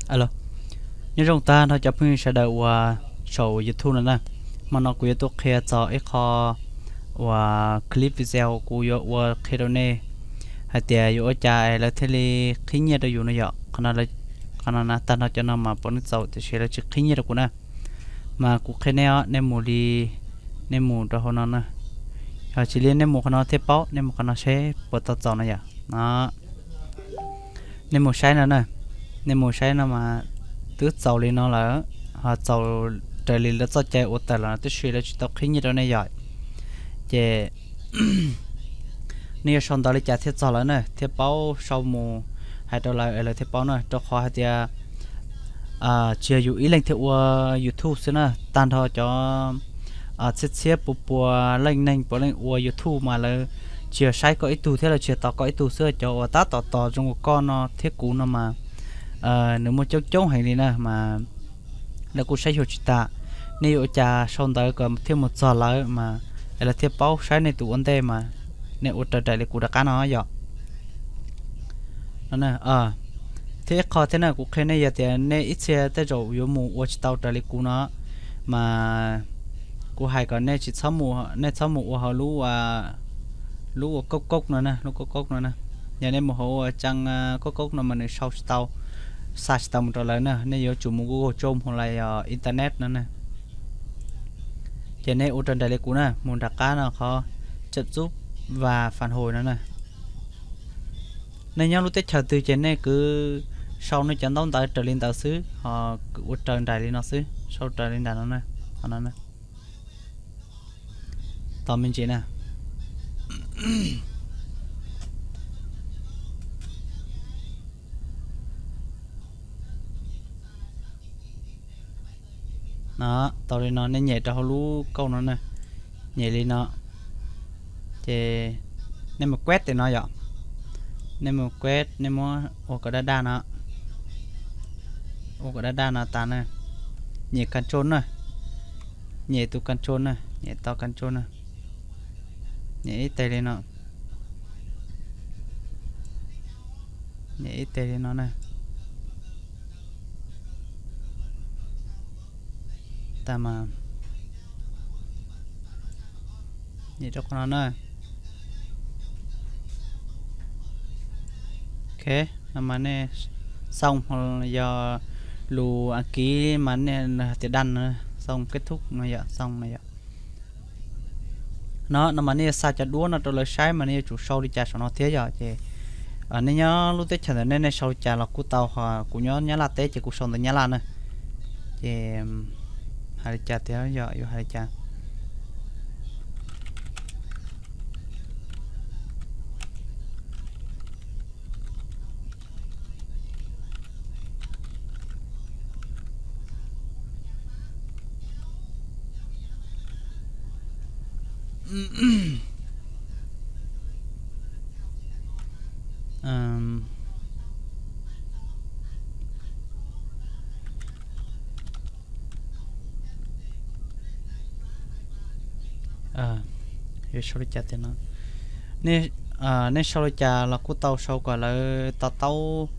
Alo, nyob zoo tag nrho cov phooj ywg sawv daws uas saum YouTube no na. Hmo no kuv yuav tuaj qhia txog ib qho uas clip video kuv yuav ua qhia rau nej hais tias yuav ua cas es lawv thiaj li qhib nyiaj rau yus no yom. Qhov no, tag nrho cov no mas puav leej txaus tiam sis lawv tsis qhib nyiaj rau kuv na. Mas kuv qhia nej os, nej mus li, nej mus rau hauv no na. Yog tsis li nej mus qhov no thiaj paub, nej mus qhov no seb puas tau txaus no yom. Nej mus saib no na, nej mus saib no mas twb txaus li no lawm, ho txaus raws li lawv txoj cai ua tawm los no tib si, lawv tsis tau qhib nyiaj rau nej yom. Ces nej yuav sau ntawv li cas thiaj txog lawv na, thiaj paub sau mus hais rau lawv es lawv thiaj paub na, rau qhov hais tias tsis yog yus ib leeg thiaj ua YouTube xwb na, tag nrho cov txhiab txhiab pua pua leej neeg puav leej ua YouTube mas lawv tsis yog saib koj ib tug thiab lawv tsis yog tos koj ib tug xwb, cov uas tab tom tos zoo koj no thiab kuv no mas nws muaj coob coob heev li na mas lawv kuj saib xyuas tsis tas. Nej yuav ua cas sau ntawv kom thiaj mus txog lawv mas es lawv thiaj paub saib nej tus ua ntej mas nej ua raws nraim li kuv rov qab no yom. Thiab ib qho thiab na, kuv qhia nej yog tias nej ib txhia tej zaum yuav mus ua tsis tau raws li kuv no mas kuv hais kom nej tsis txhob mus, nej txhob mus ua hauv lub, lub ua koob koob no na, lub koob koob no na. Yog nej mus hauv ua caa koob koob no mas nws sau tsis tau, xa tsis tau mus rau lawv na, nej yuav tsum mus Google Chrome los yog internet no na. Ces nej ua raws nraim li kuv na, mus nram qab no qhov tsam txub vas fas hos no na. Nej nyob lub teb chaws twg ces nej kwv sau nej cov ntaub ntawv raws li ntawd xwb, ho kwv ua raws nraim li no xwb, sau raws li nram no na, qhov no na. Tos me ntsis na. No, tau li no nej nyem rau hauv lub kauj no na, nyem li no, ces nej mus kueb tes no yom, nej mus kueb, nej muab ua kom daj daj no, ua kom daj daj no tas na, nyem control na, nyem tus control na, nyem tau control na, nyem ib tes li no, nyem ib tes li no na. Tas mas nyem rau qhov no na. Ok, no mas nej xoo, yog lus Askiv mas nej hais tias done no, xoo kết thúc no yom, xoo no yom. No, no mas nej yuav xa cov duab no rau lawv saib mas nej yuav tsum sau li cas saum no thiab yom. Ces nej nyob lub teb chaws ntawm nej, nej sau li cas los kuj tau, ho kuv nyob Nyab Laj teb ces kuv sau ntawv Nyab Laj na. Ces hais li cas tiag, yog yuav hais li cas? Yuav sau li cas tiag no? Nej sau li cas los kuj tau, sau kom lawv to taub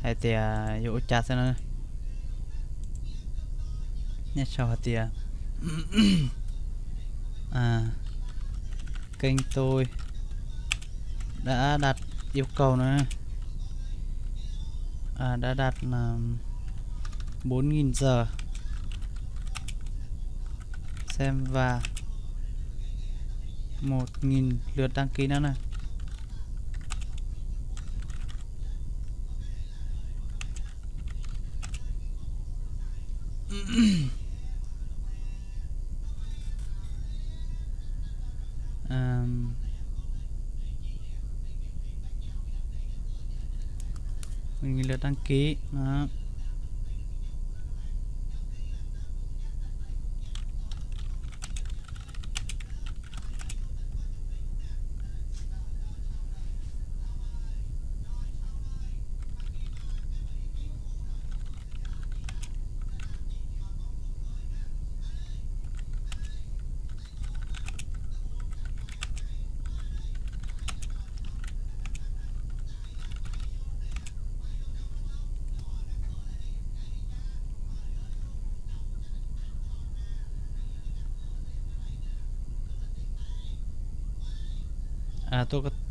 hais tias yuav ua cas xwb na. Nej sau hais tias kênh tôi đã đặt yêu cầu nữa, đã đặt bốn nghìn giờ xem và một nghìn lượt đăng ký nữa nè. Mình lượt đăng ký đó.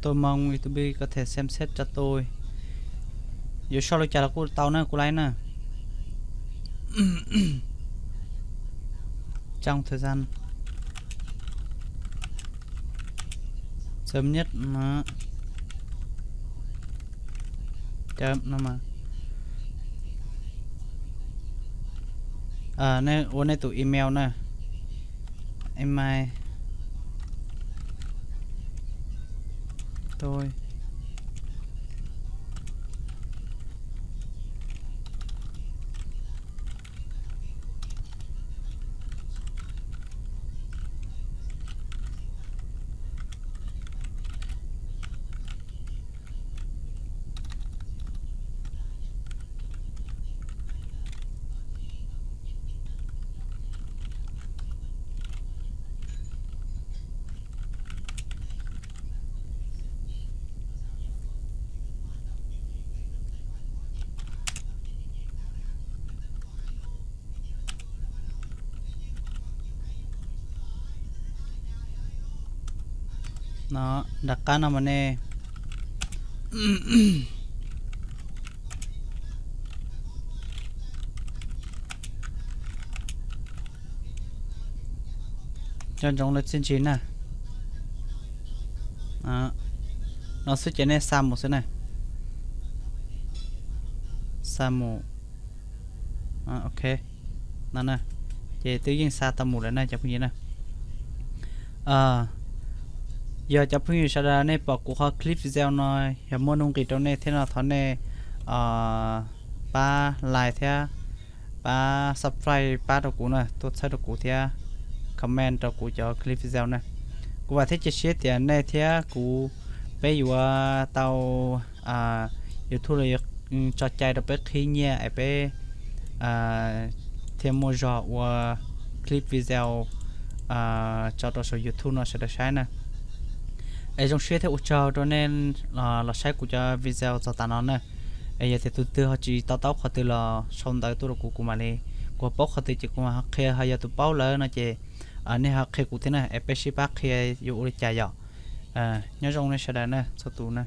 Tôi mong YouTube có thể xem xét cho tôi. Yuav sau li cas los kuj tau na, kuv laib na. Trong thời gian sớm nhất mà. Chấm no mà. Ua nej tus email na. Email tôi. No, nram qab no mas nej nco ntsoov lawv txiaj ntsig na. No xwb ces nej xa mus xwb na. Xa mus. Ok, no na, ces twb yeej xa tau mus lawm na cov phooj ywg na. Yog cov phooj ywg sawv daws nej pom kuv qhov clip video no yog muaj nuj nqis rau nej thiab no thov nej pab like thiab pab subscribe pab rau kuv na, tuaj txhawb rau kuv thiab comment rau kuv cov clip video na. Kuv vam thiab cia siab tias nej thiab kuv peb yuav tau YouTube los yuav tso cai rau peb qhib nyiaj es peb thiaj muaj zog ua clip video tso rau saum YouTube no sawv daws saib na. Es zoo siab thiab ua tsaug rau nej los saib kuv cov video txog tas no na. Es yog tias tus twg ho tsis to taub qhov twg los sau ntawv tuaj rau kuv, kuv mam li, kuv ho paub qhov twg ces kuv mam ho qhia, ho yog tus paub lawm no ces nej ho qhia kuv thiab na, es peb sib pab qhia yuav ua li cas yom. Nyob zoo nej sawv daws na, txhua tus na.